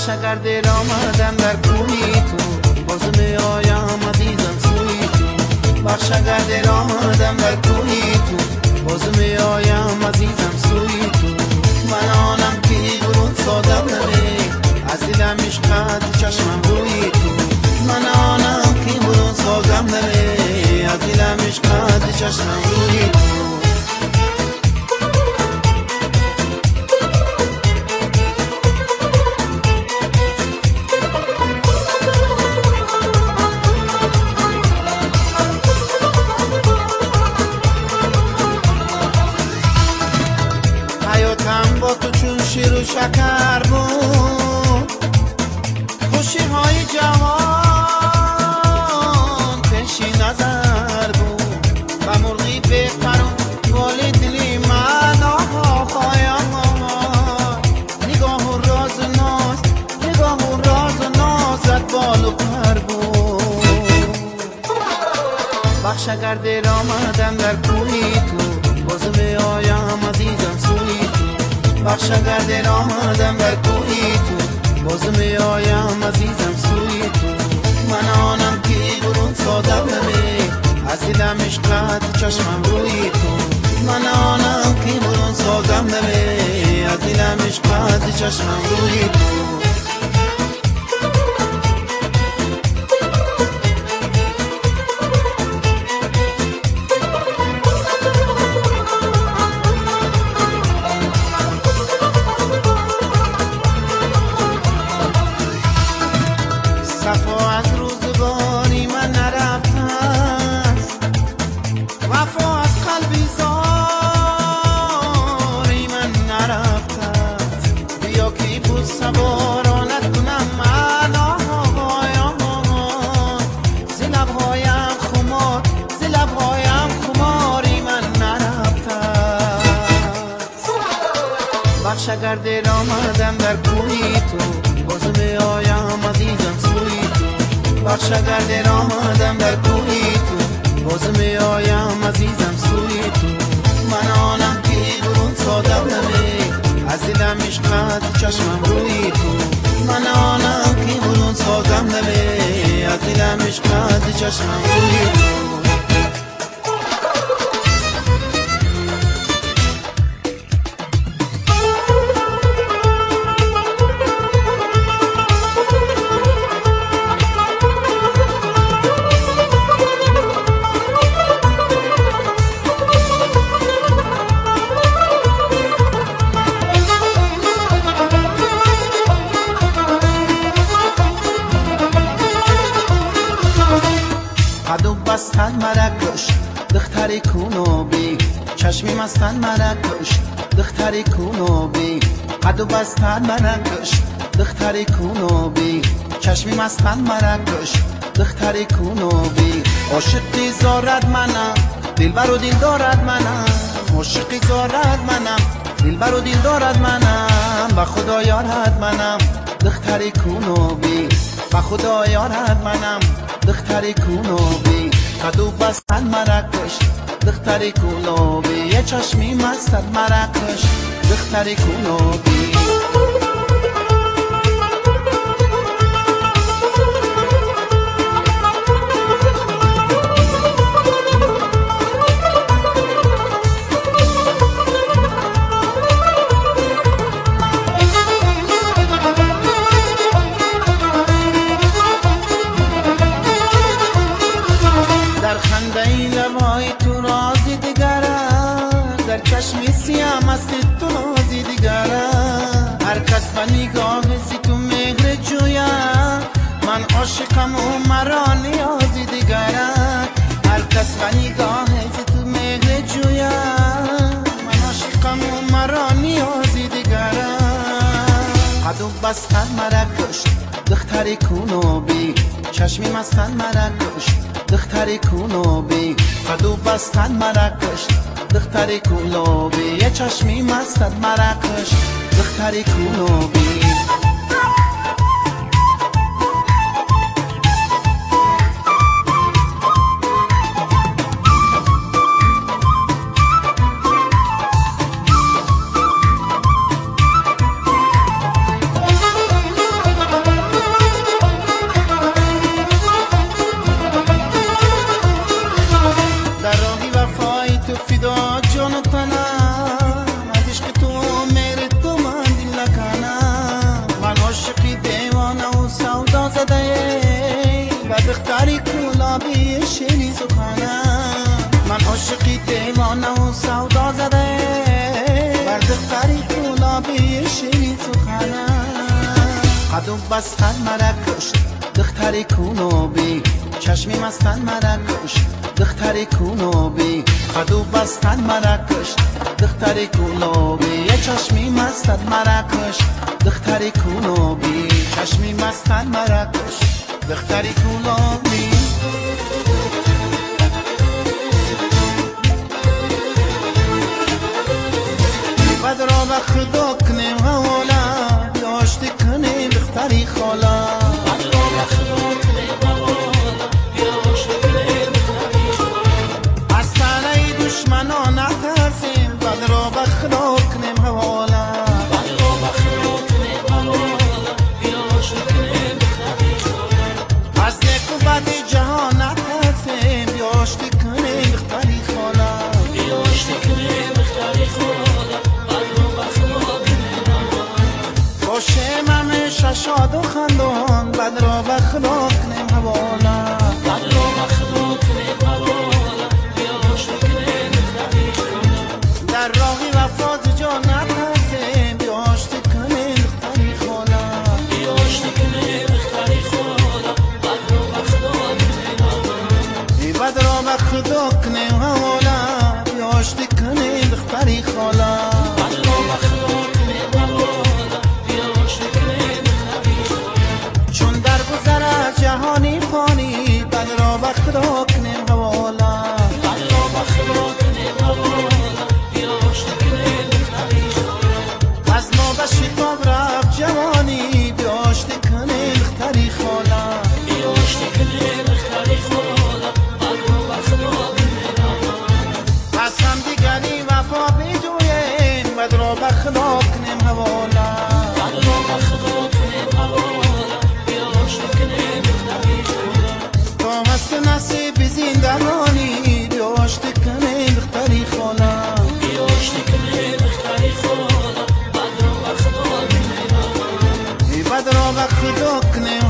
بخش اگر دل آمدم در کوی تو، باز می آیم عزیزم سوی تو. بخش اگر دل آمدم در کوی تو، باز می آیم عزیزم سوی تو. من آنم که برون سازم نمی، از دلم عشقت چشمم روی تو. من آنم که برون سازم نمی، از دلم عشقت چشمم روی تو. با تو چون شیر و شکر بود، خوشی های جوان پیشی نظر بود. و مرغی بپرون بال دلی من، آهای آهای. نگاه و راز و ناز، نگاه و راز و نازت بال و پر بود. بخش اگر دل آمدم در کوی تو، باز می آیم عزیزم سوی تو. بخش اگر دل آمدم در کوی تو، باز می آیم عزیزم سوی تو. من آنم که برون سازم نمی، از دلم عشقت چشمم روی تو. من آنم که برون سازم نمی، از دلم عشقت چشمم روی تو. صفا از روزگاری من نرفته است، وفا از قلبی زاری من نرفته است. بیا که بود سوارانت کنم من، آهای آهای. ز لبهایم خمار، ز لبهایم خماری من نرفته است. بخش اگر دل آمدم در کوی تو، باز می آیم عزیزم سوی تو. بخش اگر دل آمدم در کوی تو، باز می آیم عزیزم سوی تو. من آنم که برون سازم نمی، از دلم عشقت چشمم روی تو. من آنم که برون سازم نمی، از دلم عشقت چشمم روی تو. قدو بستن مرا کشت دختری کونوبی، چشمی مستن مرا کشت دختری کونوبی. قدو بستن مرا کشت دختری کونوبی، چشمی مستن مرا کشت دختری کونوبی. عاشقی زارد منم، دلبر و دل دارد منم. عاشقی زارد منم، دلبر و دل دارد منم. و خدا یارد منم دختری کونوبی، و خدا یارد منم دختری کونوبی. قدو بستن مرا کشت دختری کونوبی، یه چشمی مستت مرا کشت دختری کونوبی. در خنده لبای تو رازی دیگر است، در چشم سیاه مست تو نازی دیگر است. هر کس به نگاه سی تو مهر جوید، من عاشقم و مرا نیازی دیگر است. هر کس به نگاه سی تو مهر جوید، من عاشقم و مرا نیازی دیگر است. قدو بستن مرا کشت دختری کونوبی، چشمی مستن مرا کشت دختری کونوبی. قدو بستن مرا کشت دختری کونوبی، یه چشمی مستت مرا کشت دختری کونوبی. شیرین سخنم. من عاشقی دیوانه و سودا زده بر دختری کولابی شیرین سخنم. قدو بستن مرا کشت دختری کولابی، چشمی مستن مرا کشت دختری کولابی. قدو بستن مرا کشت دختری کولابی، چشمی مستن مرا کشت دختری کولابی، چشمی مستن مرا کشت دختری کولابی. بد را به خدا کنیم حواله، بیاشتی کنیم دختری خاله. بد را به خدا کنیم حواله، بیاشتی کنیم دختری خاله. از تنه دشمنان نترسیم، بد را به خدا کنیم حواله. بد را به خدا کنیم حواله، بیاشتی کنیم دختری خاله. از نیک و بد جهان نترسیم، بیاشتی کنیم دختری خاله. بیاشتی کنیم دختری خاله. باشیم همیشه شاد و خندان، بد را به خدا کنیم حواله. بد را به خدا کنیم حواله، بیاشتی کنیم دختری خاله. در راه وفا ز جان نترسیم، بیاشتی کنیم دختری خاله. بیاشتی کنیم دختری خاله، بد را به خدا کنیم حواله. بد را به خدا کنیم حواله، بیاشتی کنیم دختری خاله. بد را به خدا کنیم حواله، چون در گذر از جهانی فانی، بد را به خدا کنیم حواله. بد را به خدا کنیم حواله، بیاشتی کنیم دختری خاله. از ما به شتاب رفت جوانی، بیاشتی کنیم دختری خاله. بیاشتی کنیم دختری خاله، بد را به خدا کنیم حواله. از همدیگری وفا بجوییم، بد را به خدا کنیم حواله. بد را به خدا کنیم حواله، تا هست نصیب زندگانی، بیاشتی کنیم دختری خاله. بیاشتی کنیم دختری خاله، بد را به خدا کنیم حواله. بد را به خدا کنیم